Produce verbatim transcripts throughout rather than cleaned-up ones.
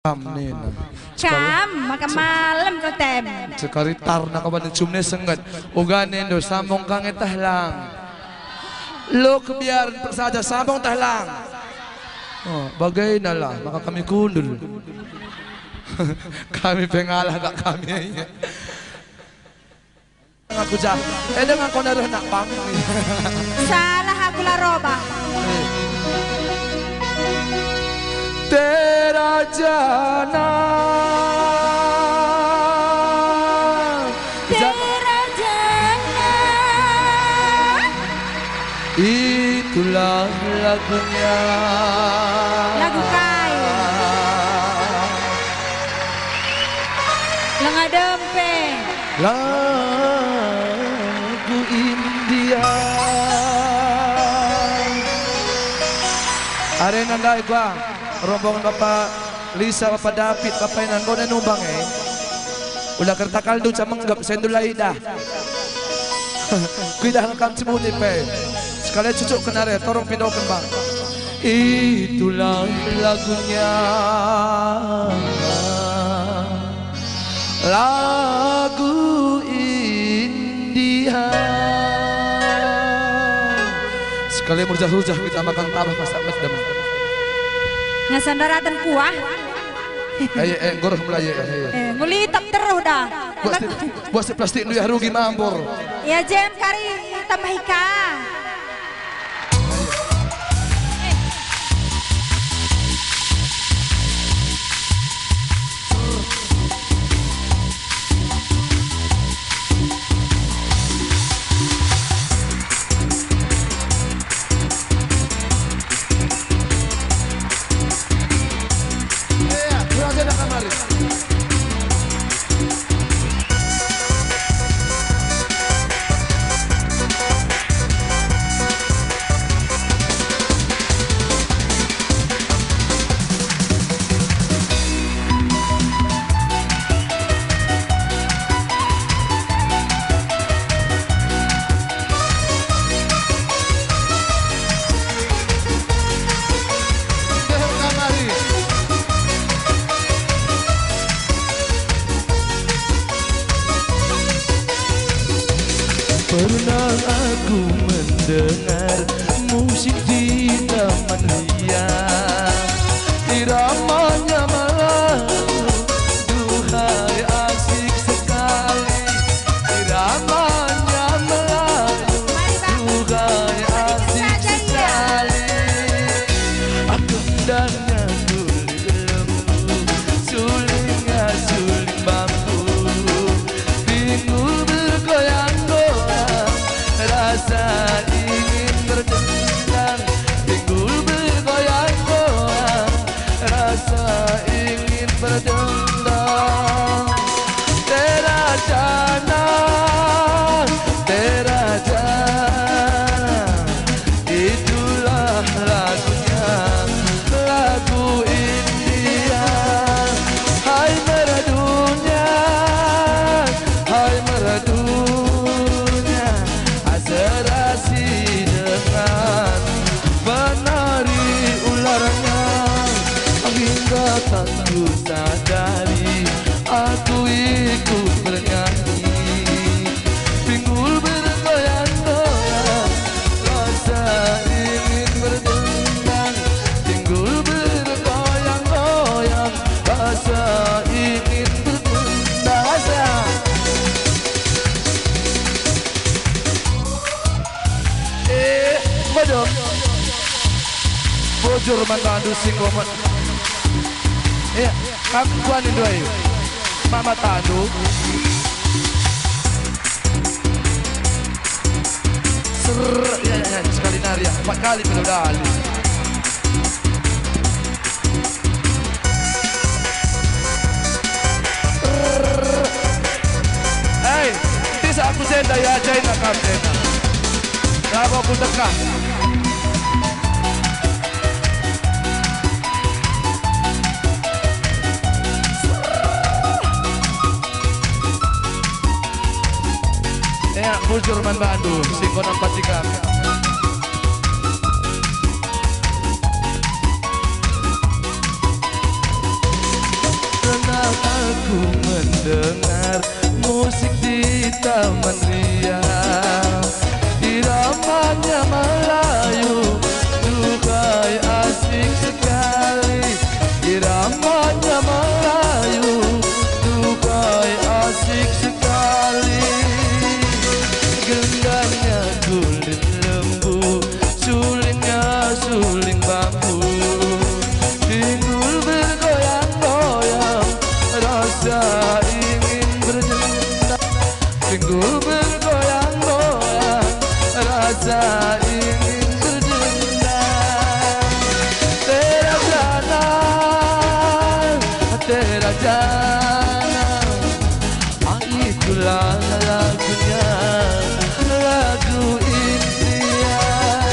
Kam nina. Kam, maka malem kal tem. Sekali tarna kaban cum ne sengget. Uga nendo sambung ka nge teh lang. Lo kebiaren persaja sambung teh lang. Oh, bagainalah, maka kami kundul. Kami pengalah gak kami. Aku jah. Eh, dengan kau nereh nak bang. Salah aku la robah. Tera jana. Tera jana. Itulah lagunya. Lagu kai? Lenga dempe. Lagu India. Arena ndai gua, rombongan Bapak Lisa, Bapak David, Bapak Inan, enggo numbang, eh. Ula kerta kaldu ca menggep, sendu la idah. Kuidah ngkam cibuni pe. Sekali cucuk kenare, torong pindoken, Bang. Itulah lagunya. Lagu India. Sekali merjah-rujah kita makan tabah masak medem. Ngasa ndaraten kuah. Ayo, eh, nggoreh mulai, eh, ayo. Eh, ngulitap terus dah. Buat si, buat si plastik ndu ya rugi mambur. Ya, jem kari tambahi ka. Pernah aku mendengar musik di Taman Ria, iramanya Melayu, duhai asik sekali, iramanya Melayu, duhai asik sekali. Aku dan Tulir lembu, suling, ah, suling bambu. Pinggul bergoyang-goyang, rasa ingin berdendang. Pinggul bergoyang-goyang, rasa ingin berdendang. Tera jana, tera jana. Itulah lagunya, lagu India. Hai merdunya, hai merdunya, asa rasi dengan penari ularnya. Hingga tak ku sadari, aku ikut bernyanyi. Pinggul bergoyang-goyang, rasa ingin berdendang. Pinggul bergoyang-goyang, rasa ingin berdendang. Rasa. Eh, madam. Bujur man bandu si komat. Eh, kam kuan indo ayo. Mama tandu. Ser, ya, ya, ya, sekali nari ya, empat kali pedal dali. Hei, bisa aku jenda ya, jenda kam jenda. Kenapa aku teka? Ya, bujur man bandu, si kono empat tiga. Ku mendengar musik di Taman Ria, iramanya Melayu, duhai asik sekali. Iramanya Melayu, duhai asik sekali. Genggamnya kulit lembu, sulingnya suling bambu. Pinggul bergoyang-goyang, rasa ingin berdendam. Pinggul bergoyang-goyang, rasa ingin berdendam. Tera jana, tera jana, ah, itulah lagunya, lagu impian.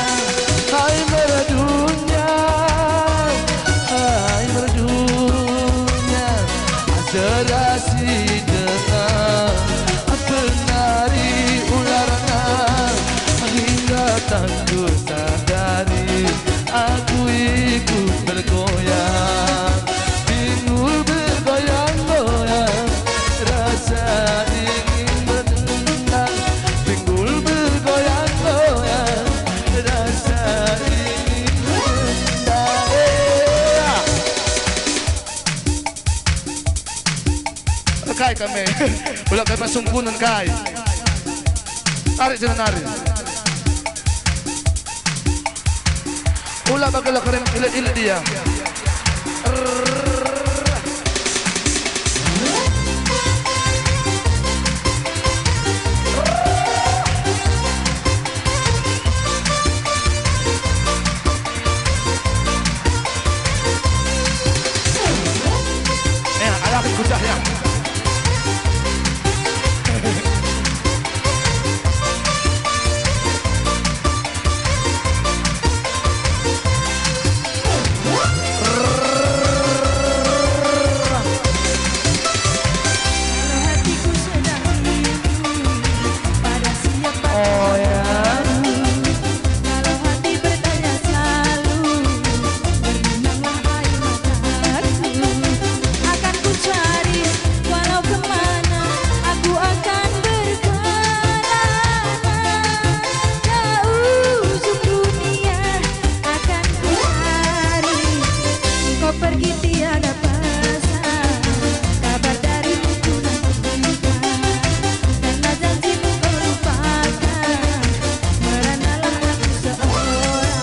Hai merdunya, hai merdunya, ah, serasi denga, penari ularna, hingga tak kusadari, aku ikut bergoyang. Pinggul bergoyang-goyang, rasa ingin berdendam. Pinggul bergoyang-goyang, rasa ingin berdendam. Eh, ya. Kai kami. Ula kai pasungkunen kai. Tarik sini nari. Ula bagi lo keren ilit-ilit dia. Ya, alakin kucah ya. Kalau hatiku sedang rindu pada siapa Oh, ya. Kalau hati bertanya selalu, bernunanglah air mataku. Akan kucari walau kemana, aku akan berkelana. Ke ujung dunia akan kucari, engkau pergi tiada pesan. Kabar darimu ku nantikan, karena janjimu kau lupakan. Meranalah aku seorang.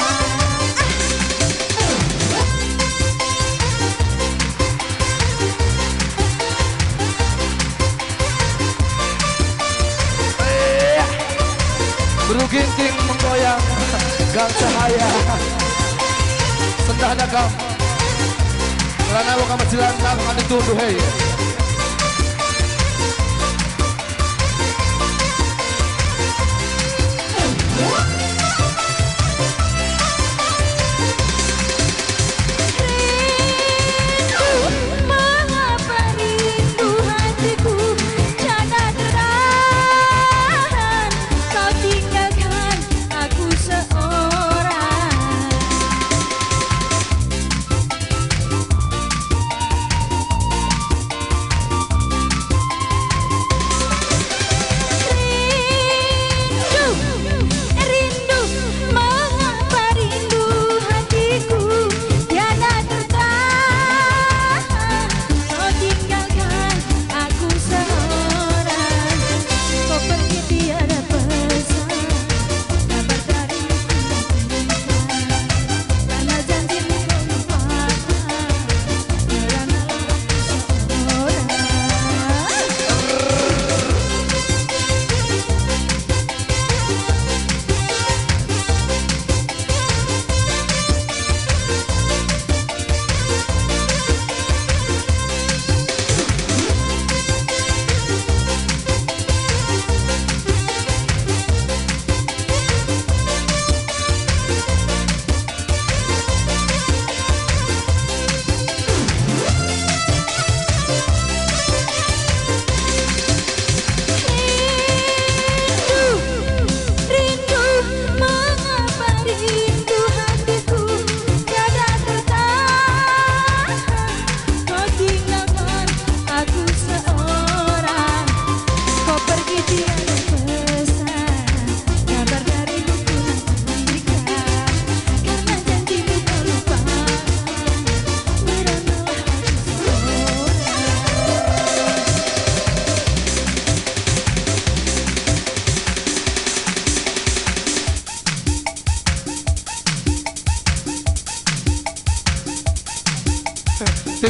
Beru Ginting menggoyang, Gang Cahaya. Sendah dah kam. Kerana lo kam jalan, kam akan ditunduh, hei. Rindu, mengapa rindu hatiku tiada tertahan, kau tinggalkan aku seorang. Rindu, rindu.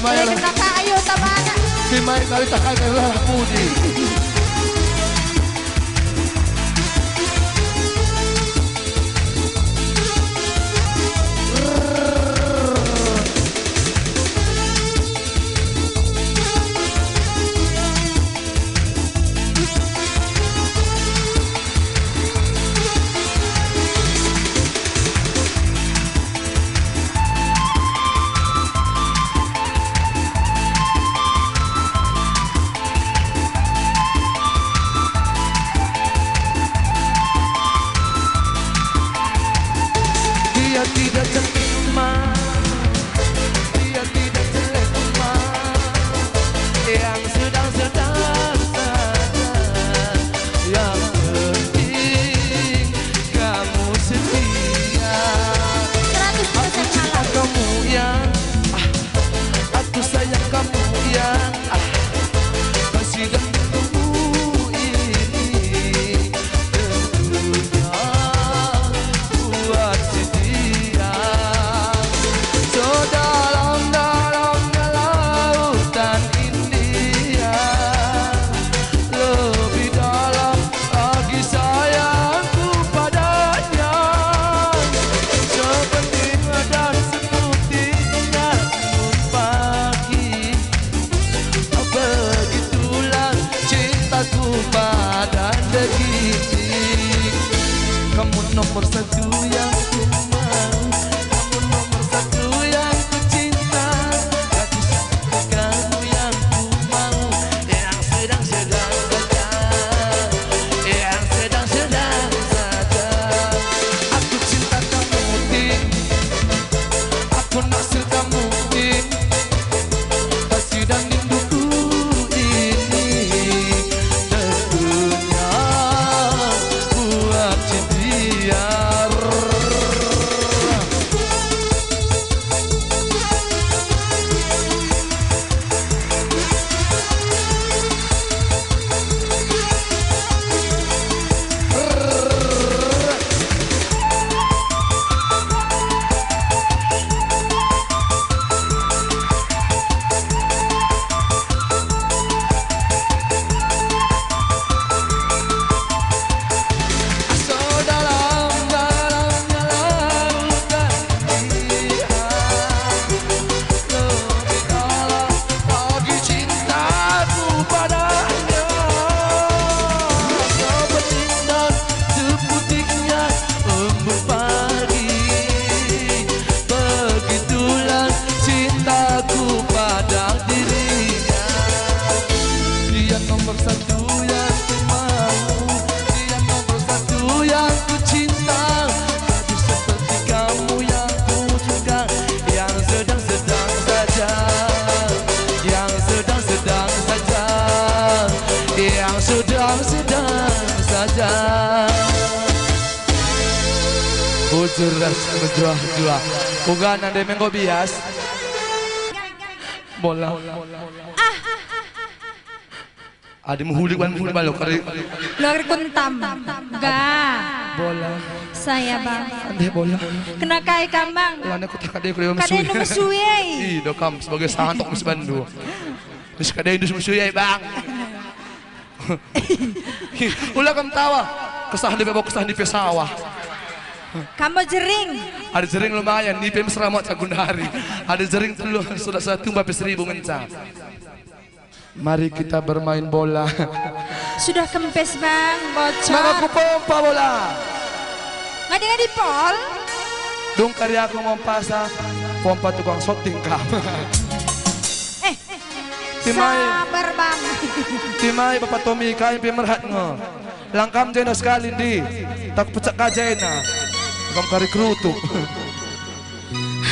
Leken raka ayo tabana. Timai kali tak ada lah pudi. Dia tidak cantik, Mas. Dia tidak jelek, Mas. Yang sedang-sedang saja. Yang penting kamu setia. Seratus persen. Aku cinta kamu yang, ah, aku sayang kamu yang, ah, masih dan tunggu ini tentunya buat setia. Sedalam-dalamnya lautan India, lebih dalam lagi sayangku padanya. Sepenting dan seputihnya embun pagi, begitulah cintaku pada dirimu. Kamu nomor satu yang ku mau, kamu nomor satu yang ku cinta. Gadis cantik kamu yang ku mau, yang sedang-sedang saja, yang sedang-sedang saja. Aku cinta kamu, Tin. Aku naksir kamu, Tin. Pasti dan rinduku ini tentunya buat setia. Asal dalam-dalamnya lautan India, lebih dalam lagi cintaku padanya. Sepenting dan seputihnya embun pagi, begitulah cintaku pada dirinya. Dia nomor satu yang ku mau, dia nomor satu yang ku cinta. Gadis seperti kamu yang ku suka, yang sedang-sedang saja, yang sedang-sedang saja, yang sedang-sedang saja. Bujur ras mejuah-juah. Uga nande menggo bias. Bola. Adi mehuli wan mehuli balo kari. Luar kuntam. Ga. Bola. Saya, Bang. Ande bola. Kena kai kam, Bang? Lana ku tak kade ku mesui. Kade nu mesui, eh. Ih, do kam sebagai santok mes bandu. Mis kade indus mesui, eh, Bang. Ula kam tawa. Kesah nipe bau kesah nipe sawah. Kamu jering. Ada jering lumayan, nipe mesra mo cagundari. Ada jering telu, sudah satu mbape seribu ngenca. Mari kita bermain bola. Sudah kempes, Bang, bocor. Maka ku pompa bola. Ngadi-ngadi pol. Dung kari aku ngompasa, pompa tukang shooting kam. Eh, Timai. Sabar, Bang. Timai, Bapak Tommy, kai pe merhat nge. Lang kam jenda sekali, ndi. Tak pecak ka jenda. Kam kari kerutuk.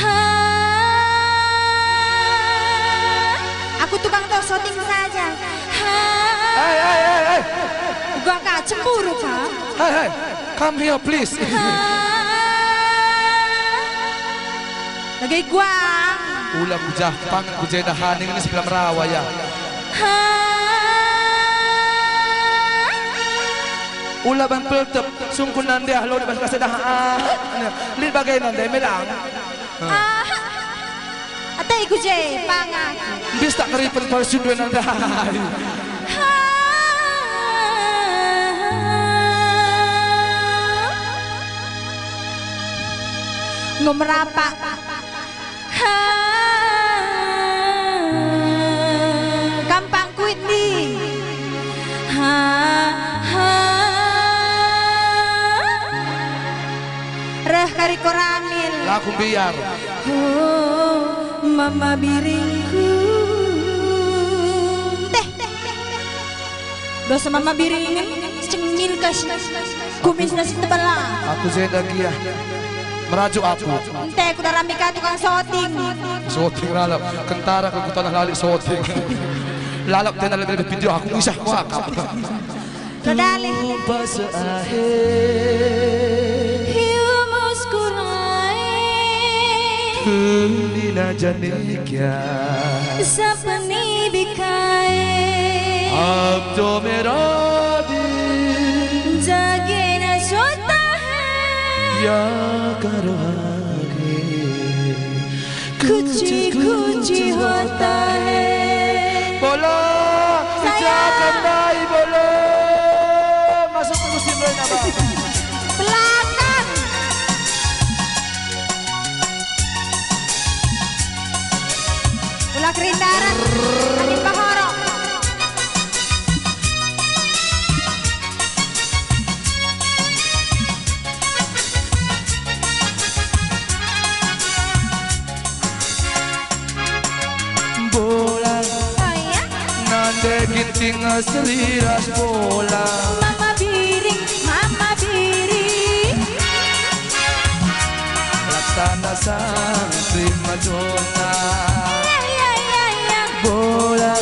Ha. Aku tukang tok shooting saja. Ha. Hei, hei, hei, hei. Uga ka cemburu ka. Hei, hei. Come here, please. Ha. Lagi guang. Ula ku jah pang ku jenda haning ini sebelah merawa ya. Ha. Ula ban peltep sungkun nande ah lo di bas kasa dah. Ah. Lit bagai nande melang. Ah. Ate Ku je pang aku. Bis tak keripen palsu dua nadai. Enggo merapak. Kam pang kuit ndi. Reh kari Koramil. La ku mbiar. Oh, mama biringku. Teh. Dosa mama biring, cengil ka si kumisna si tebal. Aku jenda gia. Merajuk aku. Ente ku darami ka tukang syuting. Syuting lalap. Kentara ku tanah lali syuting. Lalap tena lebih video aku isah wakap. Kedali. Tupa seahe. Hiu muskurae. Hendina jane kya. Sapeni bikae. Abdo meradi. Jagena sotahe. Ya karohage. Kuci-kuci hotahe. Bola, saya. Ijakan dai bola. Masuk ke musim lain apa? Belakang. Ulah kerindaran. Adi pahorok. Bola. Oh, iya? Nande Ginting Seri ras bola. Mama biring, mama biring. Laksana sang primadona. Iya, iya, iya, iya. Bola.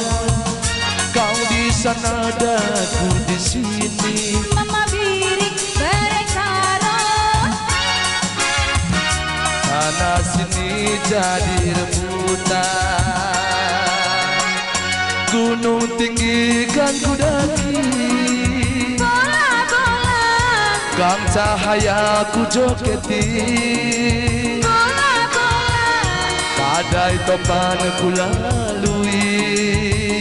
Kau di sana, daku di sini. Mama biring. Berekaro. Sana sini jadi rebutan. Gunung tinggi kan kudaki. Bola-bola. Gang cahaya kujoketi. Bola-bola. Badai topan kulalui.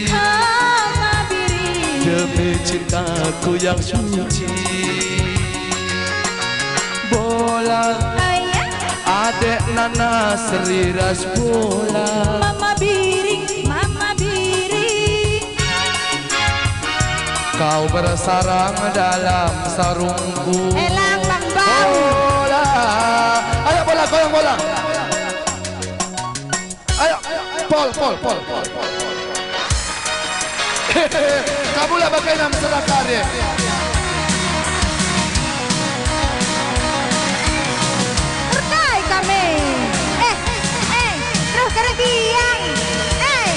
Mama biring. Demi cintaku yang suci. Bola. Ayah. Adek Nana Seri ras bola. Mama biring, mama biring. Kau bersarang dalam sarungku. Elang Bang Bau. Bola. Ayo bola, goyang bola. Ayo, pol, pol, pol, pol, pol. Kamulah bagaimana masyarakat ya? Terkai kami. Eh, eh, terus kami biang. Eh.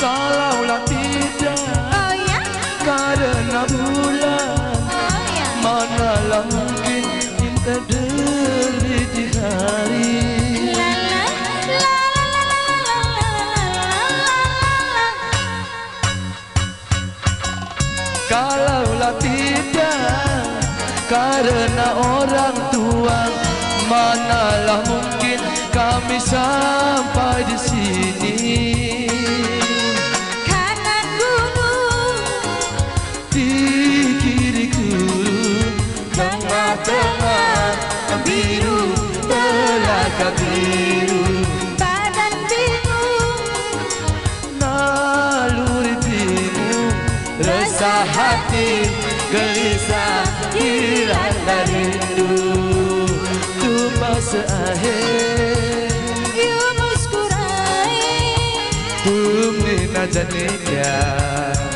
Kalaulah tidak, oh, ya? Karena bulan, oh, ya, manalah mungkin kita deriti hari. La, la, la, la. Kalaulah tidak karena orang tua, manalah mungkin kami sampai di sini. Kanan gunung, di kiriku, tengah-tengah biru, telaga biru. Badan bingung, naluri bingung, resah hati, gelisah, dilanda rindu. Tupa seahe, yumus kurai, tumnin न जाने क्या।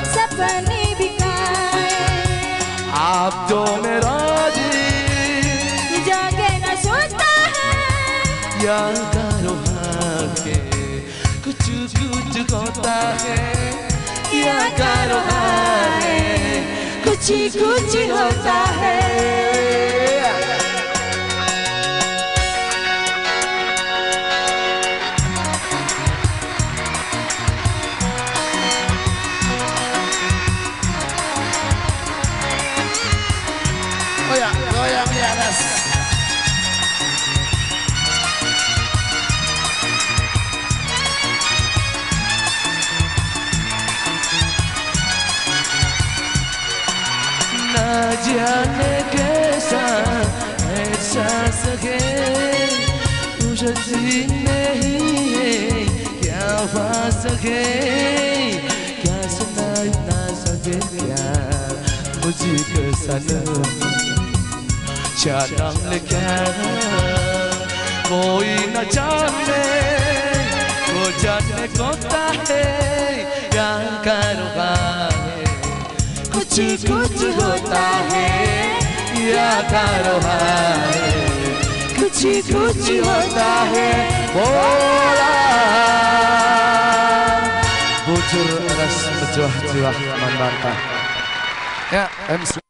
सपने बिकाए। आप तो मेरा जी। जागे ना सोता है। या गारो हाके कुछ कुछ होता है। या गारो हाके कुछ कुछ होता है। Oh ya, goyang di atas. ना जाने कैसा एहसास है, मुझे नहीं है क्या बात है, क्या सुनाई ना सके क्या मुझको सनम, जानम लेके कोई न जाने, वो जाने कौन है या करोगा है। कुछ कुछ होता है, या करोगा है। कुछ कुछ होता है। बोला bujur ras mejuah-juah man banta. Ya, MC.